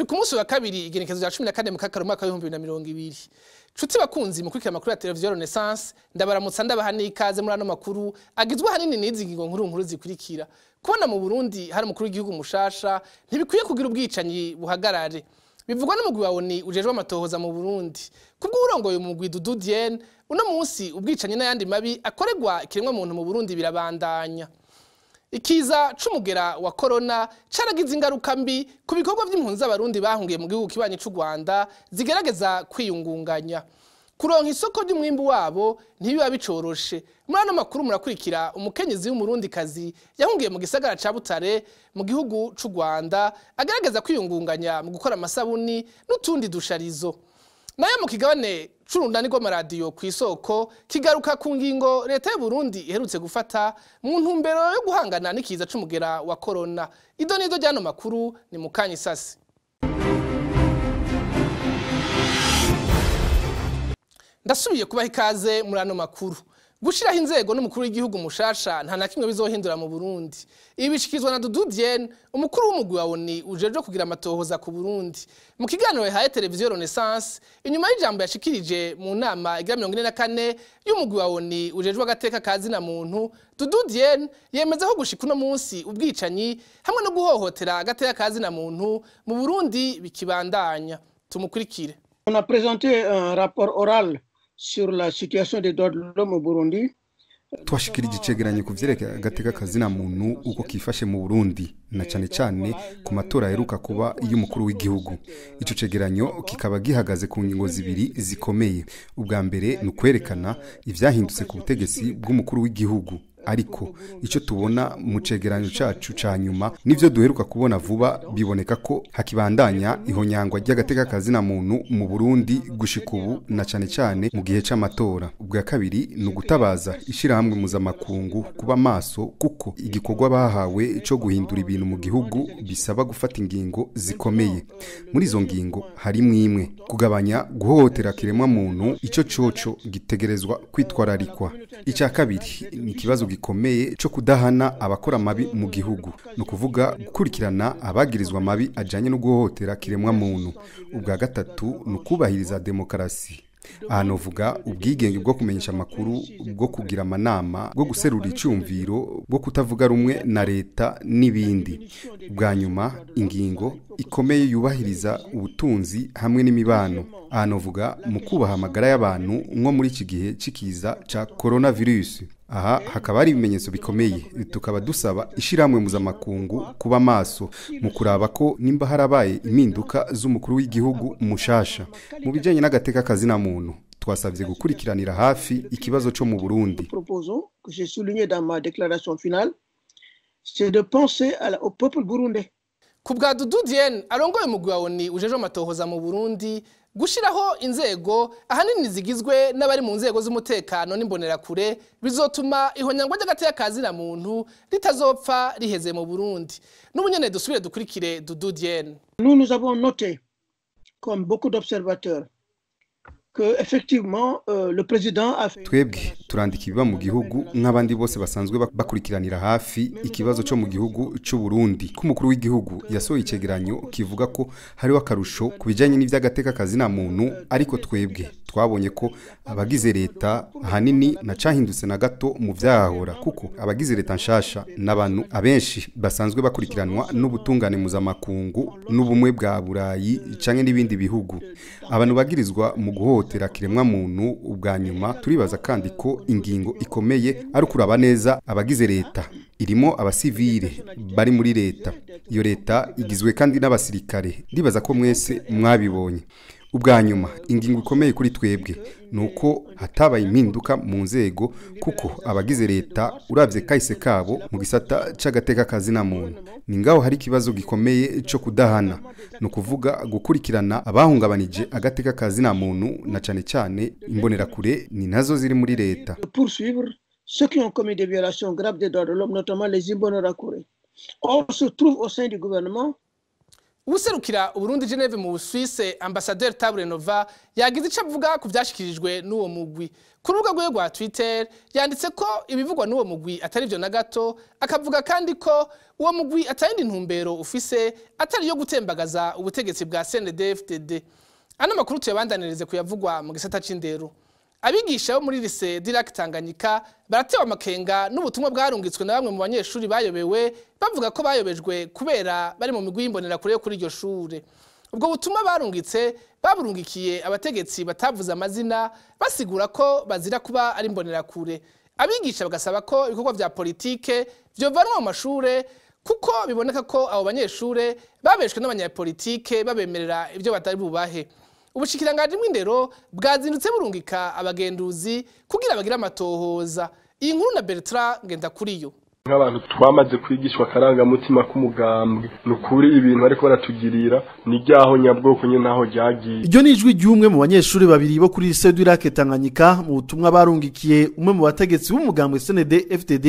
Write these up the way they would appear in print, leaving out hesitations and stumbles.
Turi ku munsi wa kabiri, igenekezo rya 14 mu kakaro, mwaka wa 2020. Nshuti bakunzi mukurikira amakuru ya Televiziyo Renaissance, ndabaramutsa, ndabaha n'ikaze muri ano makuru agizwe ahanini n'izi ngingo nkuru nkuru zikurikira: kubona mu Burundi hari umukuru w'igihugu mushasha ntibikwiye kugira ubwicanyi buhagarare, bivugwa n'umugwi wa ONU ujejwe amatohoza mu Burundi. Kubw'uwurongoye umugwi, Doudou Diène, uno munsi ubwicanyi n'ayandi mabi akorerwa ikiremwa muntu mu Burundi birabandanya. Ikiza c'umugera wa corona caragize ingaruka mbi ku bikorwa vy'impunzi z'Abarundi bahungiye mu gihugu kibanyi c'u Rwanda zigerageza kwiyungunganya. Kuronka isoko ry'umwimbu wabo ntibiba bicoroshe. Muri ano makuru murakurikira umukenyezi w'Umurundikazi yahungiye mu gisagara ca Butare mu gihugu c'u Rwanda, agerageza kwiyungunganya mu gukora amasabuni n'utundi dusharizo. Nayo mu kigabane c'urundani rw'amaradiyo ku Isoko, kigaruka ku ngingo leta y'u Burundi iherutse gufata mu ntumbero yo guhangana n'ikiza c'umugera wa corona. Ido nido ry'ano makuru ni mu kanya isasi. Ndasubiye kubaha ikaze muri ano makuru. Gushiraho inzego n'umukuru w'igihugu mushasha nta na kimwe bizohindura mu Burundi. Ibi bishikizwa na Doudou Diène, umukuru w'umugwi wa ONU ujejwe kugira amatohoza ku Burundi, mu kiganiro yahaye Televiziyo Renaissance inyuma y'ijambo yashikirije mu nama igira 44 y'umugwi wa ONU ujejwe agateka ka zina muntu. Doudou Diène yemeza ko gushika uno munsi ubwicanyi hamwe no guhohotera agateka ka zina muntu mu Burundi bikibandanya. Tumukurikire. On a présenté un rapport oral sur la situation des droits de l'homme au Burundi. Twashikirije icegeranyo ku vyerekeye agateka kazina muntu uko kifashe mu Burundi, na cane cane ku matora aheruka kuba y'umukuru w'igihugu. Ico cegeranyo kikaba gihagaze ku ngingo zibiri zikomeye. Ubwa mbere ni ukwerekana ivyahindutse ku butegetsi bw'umukuru w'igihugu, ariko icyo tubona mu cegeranyo cacu ca nyuma nivyo duheruka kubona vuba, biboneka ko hakibandanya ihonyangwa ry'agateka kazina muntu mu Burundi gushika ubu, na cane cane mu gihe c'amatora. Ubwa kabiri ni ugutabaza ishirahamwe mpuzamakungu kuba maso, kuko igikorwa bahawe co guhindura ibintu mu gihugu bisaba gufata ingingo zikomeye. Muri izo ngingo harimwo imwe kugabanya guhohotera kiremwa muntu, ico coco gitegerezwa kwitwararikwa. Icya kabiri ni ikibazo gikomeye co kudahana abakora amabi mu gihugu, ni ukuvuga gukurikirana abagirizwa amabi ajanye no guhohotera kiremwa muntu. Ubwa gatatu ni ukubahiriza demokarasi. Aha novuga ubwigenge bwo kumenyesha amakuru, bwo kugira amanama, bwo guserura icyumviro, bwo kutavuga rumwe na leta n'ibindi. Ubwa nyuma, ingingo ikomeye yubahiriza ubutunzi hamwe n'imibano. Aha novuga mu kubaha amagara y'abantu, nko muri iki gihe c'ikiza ca coronavirus. Aha hakaba hari ibimenyetso bikomeye, tukaba dusaba ishirahamwe mpuzamakungu kuba maso mu kuraba ko nimba harabaye impinduka z'umukuru w'igihugu mushasha. Mu bijanye n'agateka kazina muntu, twasabye gukurikiranira hafi ikibazo co mu Burundi. Proposons, que j'ai souligné dans ma déclaration finale, c'est de penser au peuple burundais. Ku bwa Doudou Diène arongoye umugwi wa ONU ujejwe amatohoza mu Burundi, gushiraho inzego ahanini zigizwe n'abari mu nzego z'umutekano n'imbonerakure bizotuma ihonyangwa ry'agateka kazina muntu ritazopfa riheze mu Burundi. N'ubu nyene dusubire dukurikire Doudou Diène. Nous, nous avons noté, comme beaucoup d'observateurs, que effectivement le président a fait Twebwe turandika ibiba mu gihugu nk'abandi bose basanzwe bakurikiranira hafi ikibazo cyo mu gihugu cy'u Burundi, ko umukuru w'igihugu yasohoye icegeranyo kivuga ko hariho akarusho ku bijanye n'ivy'agateka kazina muntu, ariko twebwe twabonye ko abagize leta ahanini na cahindutse na gato mu vyahora, kuko abagize leta nshasha n'abantu abenshi basanzwe bakurikiranwa n'ubutungane mpuzamakungu n'Ubumwe bwa Burayi canke n'ibindi bihugu, abantu bagirizwa mu guhohotera kiremwa muntu. Ubwa nyuma, turibaza kandi ko ingingo ikomeye ari ukuraba neza abagize leta irimo abasivile bari muri leta. Iyo leta igizwe kandi n'abasirikare, ndibaza ko mwese mwabibonye. Ubwa nyuma, ingingo ikomeye kuri twebwe ni uko hatabaye impinduka mu nzego, kuko abagize leta uravye kahise kabo mu gisata c'agateka kazina muntu, ni ngaho hari ikibazo gikomeye co kudahana, ni ukuvuga gukurikirana abahungabanije agateka kazina muntu, na cane cane imbonerakure ni nazo ziri muri leta. Poursuivre ceux qui ont commis des violations graves des droits de l'homme, notamment les Imbonerakure. Or, se trouve au sein du gouvernement. Uwuserukira Uburundi Geneve mu Busuwise, Ambassadeur Tabure Nova, yagize ico avuga ku vyashikirijwe n'uwo mugwi. Ku rubuga rwiwe rwa Twitter yanditse ko ibivugwa n'uwo mugwi atari vyo na gato, akavuga kandi ko uwo mugwi atayindi ntumbero ufise atari iyo gutembagaza ubutegetsi bwa CNDD-FDD. Ano makuru tuyabandanirize kuyavugwa mu gisata c'indero. Abigisha bo muri lycée du Lac Tanganyika baratewe amakenga n'ubutumwa bwarungitswe na bamwe mu banyeshuri bayobewe, bavuga ko bayobejwe kubera bari mu migwi y'imbonerakure yo kuri iryo shure. Ubwo butumwa barungitse baburungikiye abategetsi batavuze amazina, basigura ko bazira kuba ari imbonerakure. Abigisha bagasaba ko ibikorwa vya politike vyovanwa mu mashure, kuko biboneka ko abo banyeshure babeshwe n'abanyapolitike babemerera ibyo batari bubahe. Ubushikiranganji bw'indero bwazindutse burungika abagenduzi kugira bagire amatohoza. Iyi nkuru na Bertrand Ngendakuriyo. Nk'abantu twamaze kwigishwa akarangamutima k'umugambwe, ni ukuri ibintu ariko baratugirira ni ryaho nyabwoko nyine naho ryagiye. Iryo ni ijwi ry'umwe mu banyeshuri babiri bo kuri lycée du Lac Tanganyika mu butumwa barungikiye umwe mu bategetsi b'umugambwe CNDD FDD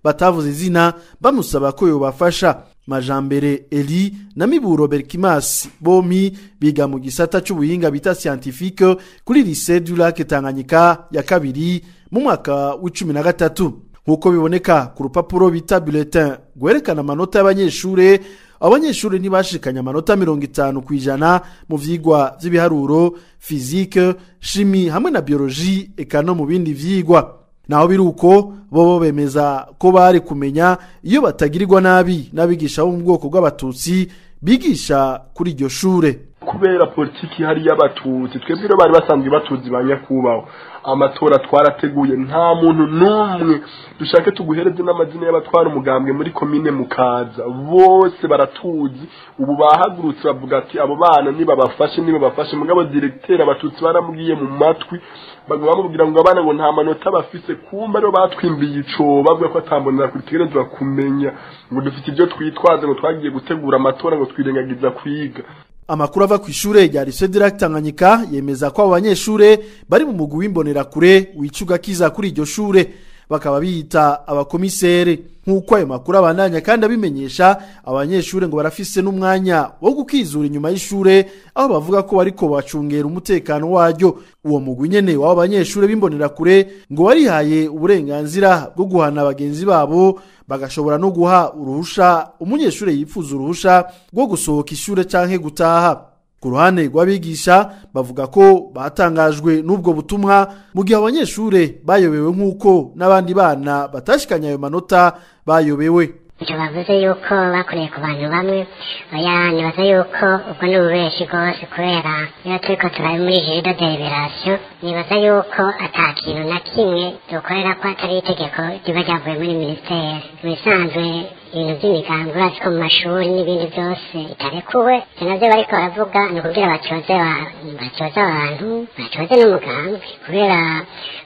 batavuze izina, bamusaba ko yobafasha. Majambere Eli na Miburo Berkimas bompi biga mu gisata c'ubuhinga bita scientifique kuri lycée du Lac Tanganyika ya kabiri mu mwaka w'13, nk'uko biboneka ku rupapuro bita bulletin rwerekana amanota y'abanyeshure. Abanyeshuri ntibashikanye amanota 50% mu vyigwa vy'ibiharuro, physique, chimie hamwe na biologie, eka no mu bindi vyigwa. Naho biri uko, bobo bemeza ko bari kumenya iyo batagirirwa nabi n'abigisha bo mu bwoko bw'abatutsi bigisha kuri iryo shure. Kubera politiki hari y'abatutsi, twebwe rero bari basanzwe batuzi ba nyakubahwa. Amatora twarateguye, nta muntu n'umwe dushake tuguhereze n'amazina y'abatwara umugambwe muri komine Mukaza, bose baratuzi. Ubu bahagurutse bavuga ati abo bana nibabafashe, nibabafashe. Mugabo directeur abatutsi baramubwiye mu matwi, baguma bamubwira ngo abana ngo nta manota bafise. Kumba rero batwimbiye icobo, bavuga ko atambonera kuritegerezwa kumenya ngo dufite ibyo twitwaza, ngo twagiye gutegura amatora, ngo twirengagiza kwiga. Amakuru ava ku ishure rya lycée du Lac Tanganyika yemeza ko abo banyeshure bari mu mugwi w'imbonerakure wicuga kiza kuri iryo shure, bakaba biyita abakomisere. Nk'uko ayo makuru abandanya kandi abimenyesha, abanyeshure ngo barafise n'umwanya wo gukizura inyuma y'ishure, aho bavuga ko bariko bacungera umutekano waryo. Uwo mugwi nyene w'abo banyeshure b'imbonerakure ngo warihaye uburenganzira bwo guhana bagenzi babo, bagashobora no guha uruhusha umunyeshure yifuza uruhusha rwo gusohoka ishure canke gutaha. Ku ruhande rw'abigisha, bavuga ko batangajwe n'ubwo butumwa mu gihe abanyeshure bayobewe nk'uko n'abandi bana batashikanye ayo manota bayobewe. Icyo bavuze yuko bakoreye ku bantu bamwe, oya, nibaza yuko ubwo ni ububeshi rwose, kubera iyo turiko turabe muri jury de délibération, nibaza yuko ata kintu na kimwe dukorera ko atari itegeko riba ryavuye muri ministère. Mu bisanzwe ibintu by'imigambi urazi ko mu mashuri n'ibindi byose itarekuwe. Ivyo navyo bariko baravuga ni ukugira batyoze batyoze abantu, batyoze n'umugambwe, kubera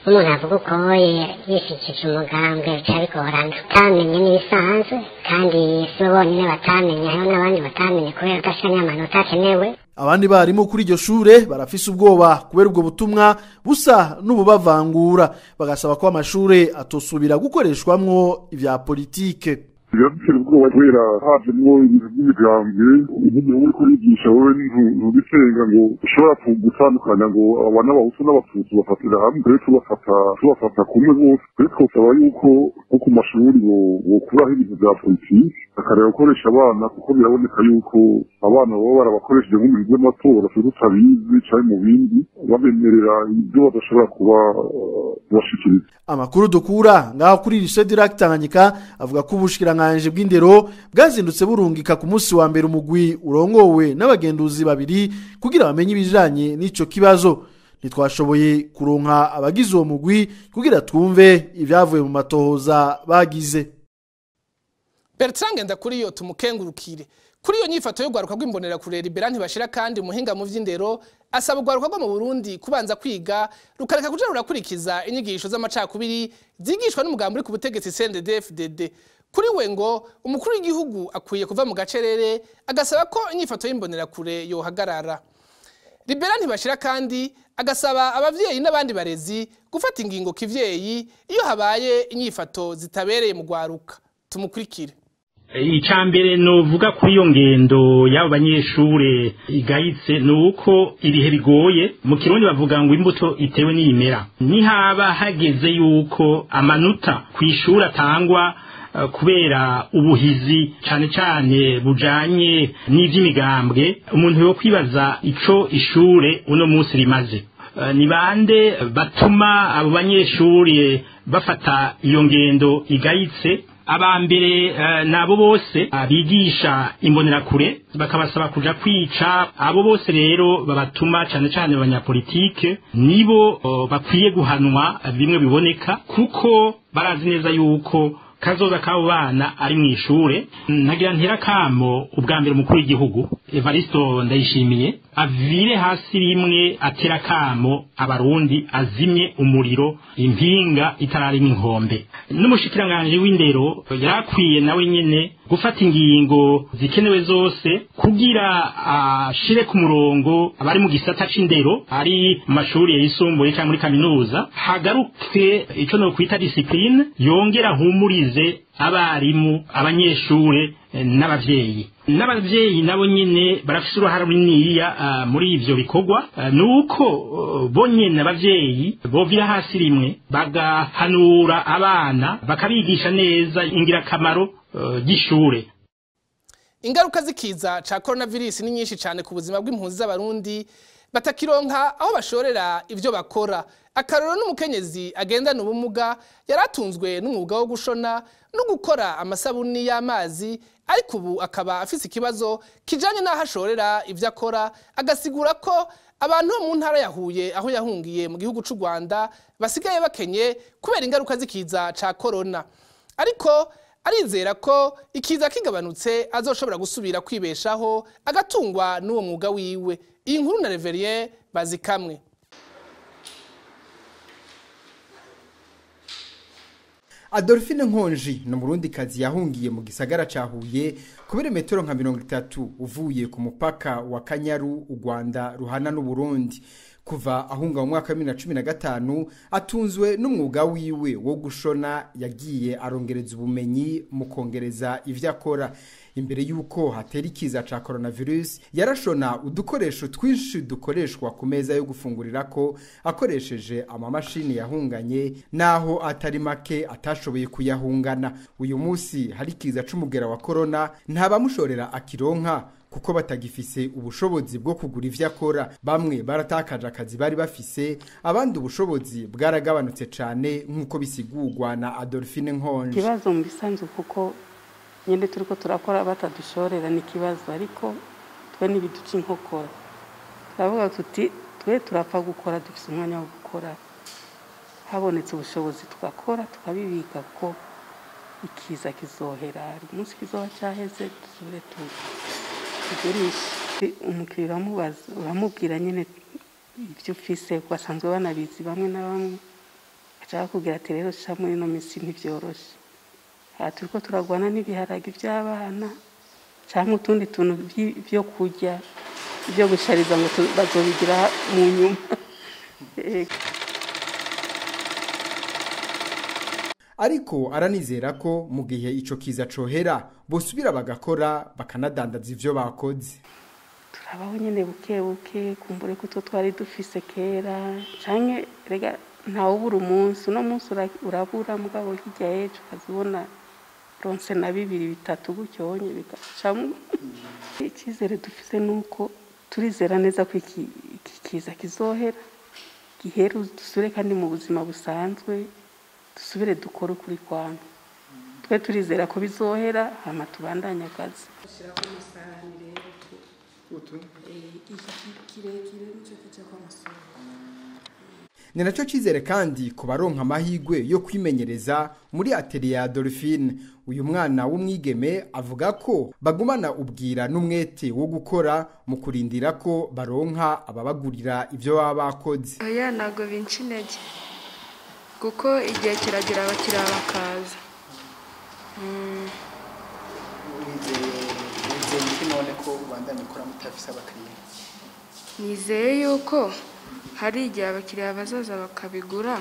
nk'umuntu avuga ukoye yishikije umugambwe bica bigorana. Utamenye n'ibisanzwe, kandi si bo bonyine batamenye, hariho n'abandi batamenye kubera udashikanye amanota akenewe. Abandi barimu kuri iryo shure barafise ubwoba kubera ubwo butumwa busa n'ububavangura, bagasaba ko amashure atosubira gukoreshwamwo ivya politike. Biradutera ubwoba kubera hajemwo ibintu by'imigambwe. Nk'igihe uriko urigisha wowe ntubisenga ngo ushobora gutandukanya ngo aba n'abahutu n'abatutsi bafatira hamwe, rero tubafata kumwe bose. Rero twosaba yuko nko ku mashuri bokuraho ibintu vya politiki, bakareba gukoresha abana, kuko biraboneka yuko abana baba barabakoresheje nko mu bintu by'amatora twe tutabizi canke mu bindi, babemerera ibyo badashobora kuba kubashikiriza. Amakuru dukura ngaho kuri lycée du Lac Tanganyika avuga ko ubushikiranganji bw'indero bwazindutse burungika ku munsi wa mbere umugwi urongowe n'abagenduzi babiri kugira bamenye ibijanye n'ico kibazo. Ntitwashoboye kuronka abagize uwo mugwi kugira twumve ibyavuye mu matohoza bagize. Bertrand Ngendakuriyo tumukengurukire. Kuri iyo nyifato yo gwaruka rw'imbonera kure, Libera ntibashira kandi umuhinga mu vy'indero asaba ugwaruka rwo mu Burundi kubanza kwiga, rukareka kuja rurakurikiza inyigisho z'amacakubiri zigishwa n'umugambi uri ku butegetsi CNDD-FDD. Kuri we ngo umukuru w'igihugu akwiye kuva mu gacerere, agasaba ko inyifato y'imbonerakure yohagarara. Libera ntibashira kandi agasaba abavyeyi n'abandi barezi gufata ingingo kivyeyi iyo habaye inyifato zitabereye mu gwaruka. Tumukurikire. Icambere novuga kuri iyo ngendo y'abo banyeshure igayitse nuko ibihe bigoye. Mu Kirundi bavuga ngo imbuto itewe n'iyimera. Nihaba hageze yuko amanota kw'ishuri atangwa kubera ubuhizi cane cane bujanye n'ivy'imigambwe, umuntu yo kwibaza ico ishure uno munsi rimaze. Ni bande batuma abo banyeshure bafata iyo ngendo igayitse? Abambere nabo bose abigisha imbonerakure bakabasaba kuja kwica. Abo bose rero babatuma cane cane abanyapolitike nibo bakwiye guhanwa bimwe biboneka, kuko barazi neza yuko kazoza k'abo bana ari mw'ishure. Ntagira ntera kamo ubwa mbere umukuru w'igihugu Evaristo Ndayishimiye avire hasi rimwe atera kamo abarundi azimye umuriro impinga itararimo inkombe. N'umushikiranganje w'indero yarakwiye nawe nyene gufata ingingo zikenewe zose kugira ashire ku murongo abari mu gisata c'indero, ari mu mashuri yisumbuye cyangwa muri kaminuza, hagaruke ico no kwita discipline, yongera humurize abarimu, abanyeshure n'abavyeyi. N'abavyeyi nabo nyene barafise uruhara runiniya muri ivyo bikorwa, nuko bo nyene abavyeyi bovira hasi rimwe bagahanura abana bakabigisha neza ingirakamaro ry'ishure. Ingaruka z'ikiza ca coronavirus ni nyinshi cyane ku buzima bw'impunzi z'abarundi batakironka aho bashorera ivyo bakora. Akarorero n'umukenyezi agendana ubumuga yaratunzwe n'umwuga wo gushona no gukora amasabuni y'amazi, ariko ubu akaba afise ikibazo kijanye n'aho ashorera ivyo akora. Agasigura ko abantu bo mu ntara ya Huye aho yahungiye mu gihugu c'u Rwanda basigaye bakenye kubera ingaruka z'ikiza ca corona, ariko arizera ko ikiza kigabanutse azoshobora gusubira kwibeshaho agatungwa n'uwo mwuga wiwe. Iyi nkuru na Reverien Bazikamwe. Adolphine Nkonji ni umurundikazi yahungiye mu gisagara ca Huye ku birometero nka 30 uvuye ku mupaka wa Kanyaru u Rwanda ruhana n'u Burundi. Kuva ahunga mu mwaka wa 2015 atunzwe n'umwuga wiwe wo gushona, yagiye arongereza ubumenyi mu kongereza ivyo akora. Imbere yuko hatera ikiza ca coronavirus yarashona udukoresho twinshi dukoreshwa ku meza yo gufungurirako akoresheje amamashini yahunganye, naho atari make atashoboye kuyahungana. Uyu munsi hari ikiza c'umugera wa corona, ntabamushorera akironka kuko batagifise ubushobozi bwo kugura ivyo akora. Bamwe baratakaje akazi bari bafise, abandi ubushobozi bwaragabanutse cane nk'uko bisigurwa na Adolphine Nkonje. Ikibazo mu bisanzwe kuko nyende turiko turakora batadushorera ni kibazo, ariko twe nibiduca inkokora. Turavuga tuti twe turapfa gukora, dufise umwanya wo gukora, habonetse ubushobozi tugakora tukabibika ko ikiza kizohera, umunsi kizoba cyaheze dusubire tugurishe. Umukiriya uramubaza, uramubwira nyine ibyo ufise, basanzwe banabizi bamwe na bamwe, ashaka kugira ati rero sha muri ino minsi ntibyoroshe, aha turiko turagwana n'ibiharage by'abana cyangwa utundi tuntu byo kurya byo gushariza ngo bazobigira mu nyuma. Ariko aranizera ko mu gihe ico kiza cohera bosubira bagakora bakanadandaza ivyo bakoze. Turabaho nyene buke buke, kumbure ko twari dufise kera canke rega ntawubura umunsi, uno munsi urabura mugabo hirya y'ejo ukazibona ronse na bibiri bitatu gutyo wonye bigacamo. Icyizere dufise nuko turizera neza ko iki kiza kizohera, gihere dusubire kandi mu buzima busanzwe, dusubire dukore ukuri kwanyu. Twe turizera ko bizohera hama tubandanye akazi. Ni nacyo cyizere kandi ku baronka amahirwe yo kwimenyereza muri atelier ya Adolphine. Uyu mwana w'umwigeme avuga ko bagumana ubwira n'umwete wo gukora mu kurindira ko baronka ababagurira ivyo baba bakoze. Oya ntago binca intege kuko igihe kiragera abakiriya bakaza. Nizeye yuko hari igihe abakiriya bazaza bakabigura.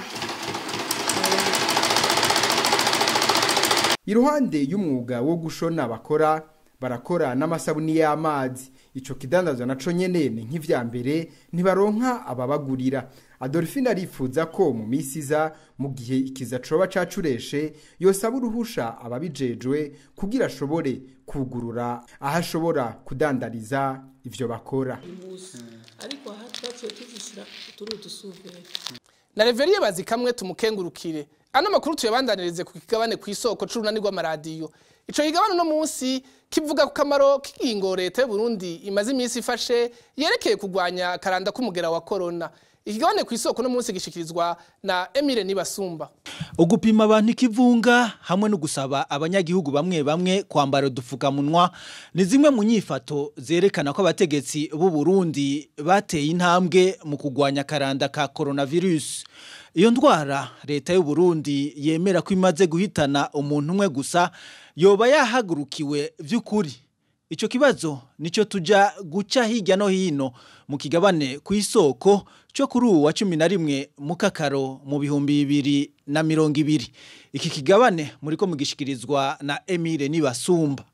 Iruhande y'umwuga wo gushona bakora, barakora n'amasabuni y'amazi. Ico kidandazwa naco nyene ni nk'ivya mbere, ntibaronka ababagurira. Adolphine arifuza ko mu misi iza, mu gihe ikiza coba cacureshe, yosaba uruhusha ababijejwe kugira ashobore kugurura aho ashobora kudandariza ivyo bakora. Ariko aha twaciye tuzishira turi udusuvere. Na Reveriye bazikamwe tumukengurukire. Ano makuru tuyabandanirize ku kigabane ku isoko c'urunani rw'amaradiyo. Ico kigabane no munsi kivuga ku kamaro k'ingingo leta y'u Burundi imaze iminsi ifashe yerekeye kugwanya karanda k'umugera wa corona. Ikigabane ku isoko no munsi gishikirizwa na Emile Nibasumba. Ugupima abantu ikivunga hamwe no gusaba abanyagihugu bamwe bamwe kwambara udufukamunwa ni zimwe mu nyifato zerekana ko abategetsi b'u Burundi bateye intambwe mu kugwanya karanda ka coronavirus. Iyo ndwara leta y'u Burundi yemera ko imaze guhitana umuntu umwe gusa yoba yahagurukiwe vy'ukuri. Ico kibazo nico tuja guca hirya no hino mu kigabane ku isoko cyo kuri uwa 11 mukakaro mu 2020. Iki kigabane muriko mugishikirizwa na Emile Nibasumba.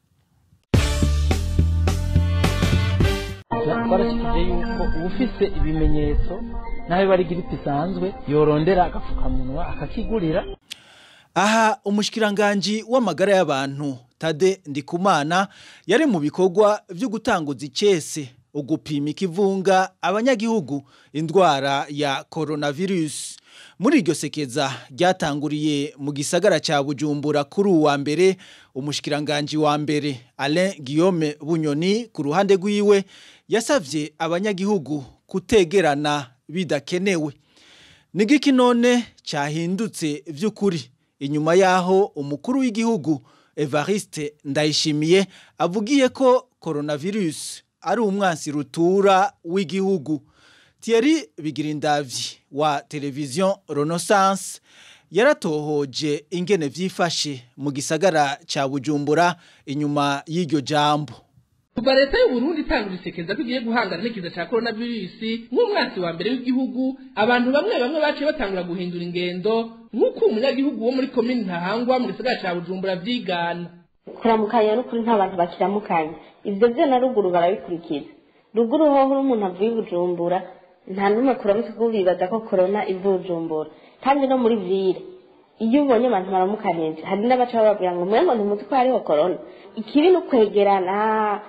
Twarashikije yuko ufise ibimenyetso nawe bari grippe isanzwe yorondera agafukamunwa akakigurira. Aha umushikiranganje w'amagara y'abantu Tade Ndikumana yari mu bikorwa byo gutanguza icese ugupima ikivunga abanyagihugu indwara ya coronavirus. Muri iryo sekeza ryatanguriye mu gisagara ca Bujumbura kuri uwa mbere, umushikiranganje wa mbere Alain Guillaume Bunyoni ku ruhande rwiwe yasavye abanyagihugu kutegerana bidakenewe. Nigiki none cyahindutse vy'ukuri inyuma yaho umukuru w'igihugu Evariste Ndayishimiye avugiye ko coronavirus ari umwansi rutura w'igihugu. Thierry Bigirindavyi wa Television Renaissance yaratohoje ingene vyifashe mu gisagara ca Bujumbura inyuma y'iryo jambo. Kuva leta y'u Burundi itangura isekeza ko igiye guhangana n'ikiza ca coronavirus nk'umwansi wa mbere w'igihugu, abantu bamwe bamwe baciye batangura guhindura ingendo nk'uko umunyagihugu wo muri komine Ntahangwa mu gisagara ca Bujumbura vyigana. Kuramukanya n'ukuri nta bantu bakiramukanya, ivyo vyo na ruguru barabikurikiza. Ruguru hoho umuntu avuye Bujumbura nta n'umwe kuramutse kuko bibaza ko corona iva Bujumbura, kandi no muri ville iyo ubonye abantu baramukanije hari n'abaca bababwira ngo mwe ngo ntimuzi ko hariho corona. Ikibi ni ukwegerana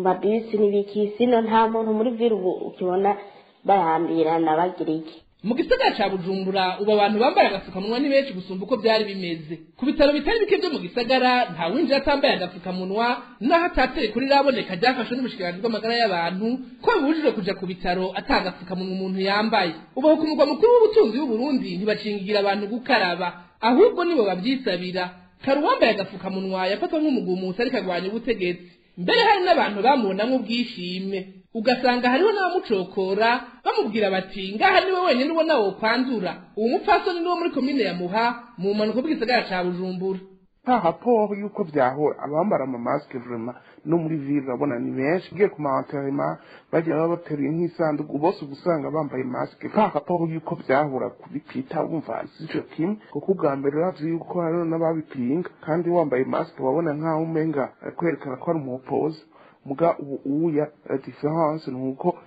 mabisi n'ibiki, sino nta muntu muri ville ubu ukibona barahambirana bagira iki. Mu gisagara ca Bujumbura ubu abantu bambaye agapfukamunwa ni benshi gusumba uko byari bimeze. Ku bitaro bitari bike byo mu gisagara nta winjira atambaye agapfukamunwa, naho atateye kuri raboneka ryafashwe n'ubushikiranganji bw'amagara y'abantu ko bibujijwe kuja ku bitaro atagapfukamunwa umuntu yambaye. Ubu ku mugwa mukuru w'ubutunzi w'u Burundi ntibacingira abantu gukaraba, ahubwo nibo bavyisabira. Kare uwambaye agapfukamunwa yafatwa nk'umugumutsi ariko agwanya ubutegetsi. Mbere hari n'abantu bamubonamwo ubwishime, ugasanga hariho n'abamucokora bamubwira bati ngaha niwe wenyine ubona wokwandura. Uwo mupfasoni niwo muri komine ya Muha mu mpanuka bw'igisagara ca Bujumbura. Par rapport yuko vyahora abambara ama masque vraiment no muri ville urabona ni benshi, ugiye ku ma enterrement bagiye baba bateruye nk'isanduku bose ugusanga bambaye masque. Par rapport yuko vyahora kubipita wumva sico kimwe, kuko ubwa mbere uravye yuko hariho n'ababipinga kandi wambaye masque wabona nkaho umenga kwerekana ko ari umupoza. Muga ubu uya la différence nuko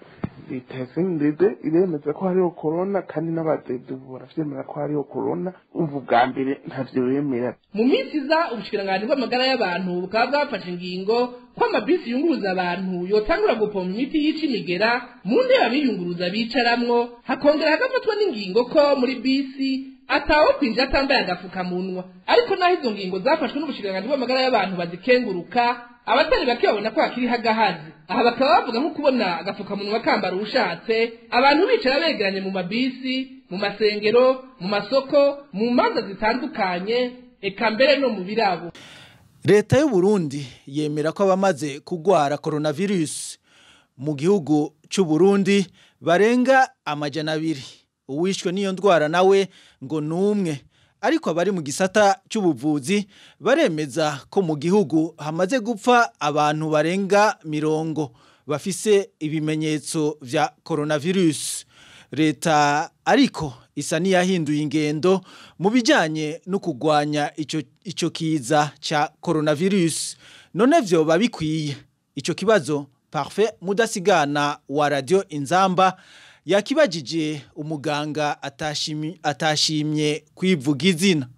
leta CNDD iremeza ko hariho corona kandi n'abadede ubu baravyemera ko hariho corona, umva ubwa mbere ntavyo bemera. Mu minsi iza ubushikiranganji bw'amagara y'abantu bukaba bwafashe ingingo ko amabisi yunguruza abantu yotangura gupompa imiti yica imigera mu ntebe abiyunguruza bicaramwo, hakongera hagafatwa n'ingingo ko muri bisi atawo kwinjira atambaye agapfukamunwa. Ariko naho izo ngingo zafashwe n'ubushikiranganji bw'amagara y'abantu bazikenguruka, abatari bake babona ko hakiri hagahazi. Aha bakaba bavuga nko kubona agapfukamunwa kambara ushatse, abantu bicara begeranye mu mabisi, mu masengero, mu masoko, mu manza zitandukanye, eka mbere no mu birabo. Leta y'u Burundi yemera ko abamaze kugwara coronavirus mu gihugu c'u Burundi barenga 200. Uwishwe n'iyo ndwara nawe ngo numwe. Ariko abari mu gisata cy'ubuvuzi baremeza ko mu gihugu hamaze gupfa abantu barenga 40 bafise ibimenyetso vya coronavirus. Leta ariko isa niyahinduye ingendo mu bijanye no kugwanya ico kiza ca coronavirus. None vyo babikwiye ico kibazo? Parfait Mudasigana wa Radio Inzamba yakibajije umuganga atashimye kwivuga izina.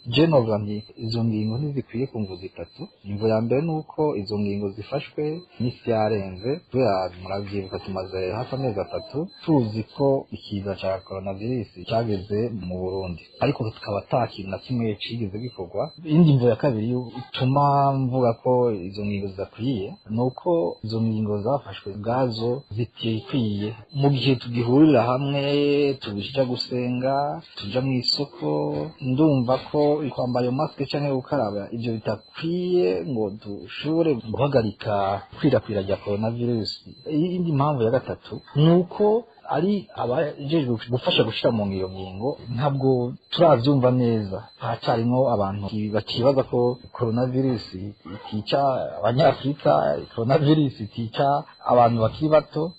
Je novuga nti izo ngingo ntizikwiye ku mvu zitatu. Imvu ya mbere ni uko izo ngingo zifashwe n'isi yarenze, kubera muravyibuka tumaze hafi amezi 3 tuzi ko ikiza ca coronavirus cageze mu Burundi, ariko tukaba ata kintu na kimwe cigeze gikorwa. Iyindi mvu ya kabiri ituma mvuga ko izo ngingo zidakwiye ni uko izo ngingo zafashwe ubwazo zitikwiye. Mu gihe tugihurira hamwe, tuja gusenga, tuja mw'isoko, ndumva ko kwambara iyo masike canke gukaraba ivyo bitakwiye ngo dushobore guhagarika kwirakwira rya coronavirus. Iyindi mpamvu ya gatatu ni uko ari abajejwe gufasha gushira mu ngiro ngingo ntabwo turavyumva neza. Hacarimwo abantu bakibaza ko coronavirus itica abanyafrika, coronavirus itica abantu bakiri bato.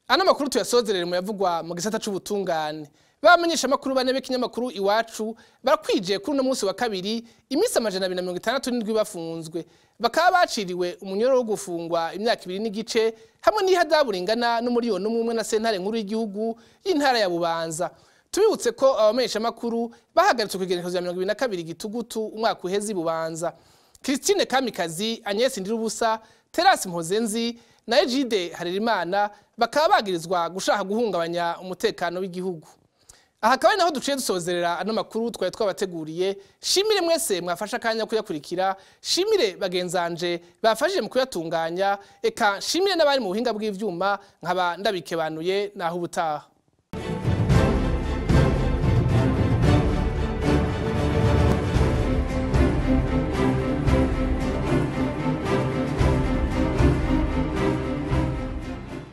Ano makuru tuyasozerere mu yavugwa mu gisata c'ubutungane. Bamenyesha makuru bane b'ikinyamakuru Iwacu barakwije kuri uno munsi wa kabiri iminsi 267 bafunzwe, bakaba baciriwe umunyoro wo gufungwa imyaka 2.5 hamwe n'ihadabu ringana n'umuriyoni 1 na sentare nkuru y'igihugu y'intara ya Bubanza. Tubibutse ko abamenyesha makuru bahagaritswe ku igenekerezo rya 22 Gitugutu umwaka uheze Bubanza. Christine Kamikazi, Agnes Ndirubusa, Terasi Mpozenzi na Egide Harerimana bakaba bagirizwa gushaka guhungabanya umutekano w'igihugu. Aha akaba naho duciye dusozerera ano makuru twari twabateguriye. Shimire mwese mwafasha akanya kuyakurikira, shimire bagenzanje bafashije mu kuyatunganya, eka shimire n'abari mu buhinga bw'ivyuma, nkaba ndabikebanuye naho ubutaha.